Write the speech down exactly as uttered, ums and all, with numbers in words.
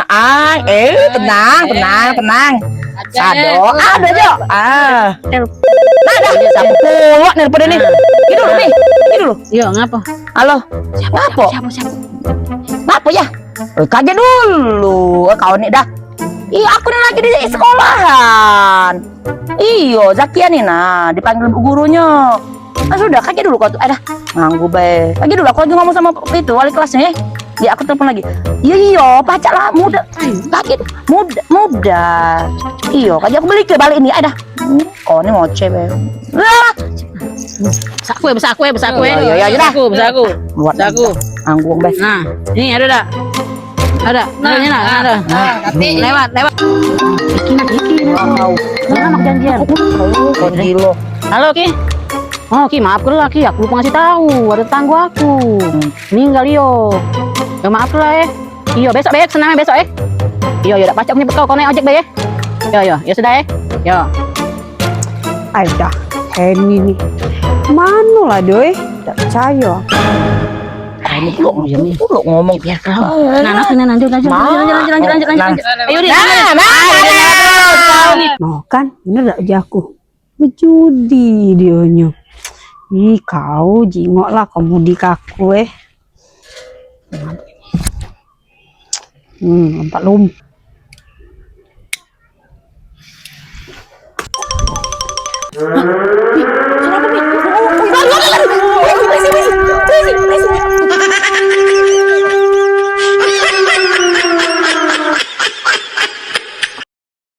Ai, eh, tenang, tenang, tenang. Ado, ado, Jo. Ah. Nah, dah. Siapa pula nelpon ni? Ini dulu, nih. Ini dulu. Yo, ngapa? Halo. Siapa? Siapa? Siapa? Ngapa ya? Eh, kaget dulu. Eh, kau ni dah. Iya, aku ni lagi di sekolahan. Iyo, Zakia ni nah, dipanggil bu gurunyo. Ah, sudah, kaget dulu kau tu. Adah, nganggu bae. Kaget dulu, aku lagi ngomong sama itu, wali kelasnya, eh. Ya, aku telepon lagi. Iya, iya, pacak lah, muda. Kaget, muda, muda. Iyo, kaget aku beli ke balik ni, adah. Hmm, kau ni ngoceh bae. Lah. Besak kue, besak kue, besak kue. Iya, iya, iya, dah. Besak kue, besak kue. Buat besak kue. Nganggu bae. Nah, ni ado dak? Ado. Nah, ni nah, ado. Nah, lewat, lewat. Iki nak, iki nak. Wow. Mana mak janjian? Kau gilo. Halo, Ki. Oh, Ki, maaf lah, Ki, aku lupa ngasih tahu, ada tetangga aku. Hmm. Meninggal, iyo. Ya, maaf lah, eh. Iyo, besok, besok, senang besok, eh. Iyo, iyo, dak pacak nyebut kau, kau naik ojek bae, eh. Iyo, iyo, ya sudah, eh. Iyo. Ai dah, Heni ni. Mano lah, doi? Dak percaya. Ini pulo, pulo ngomong. Biar kau. Nah, nah, nah, lanjut, lanjut, lanjut, lanjut, lanjut, lanjut, lanjut. Ayo, Din. Nah, nah, nah, nah. Nah, kan, bener dak jaku? Bejudi dionyo. Ih, kau jingok lah kau mudik aku, eh. Hmm, nampak lom. Hah? Ih, suara apa ni?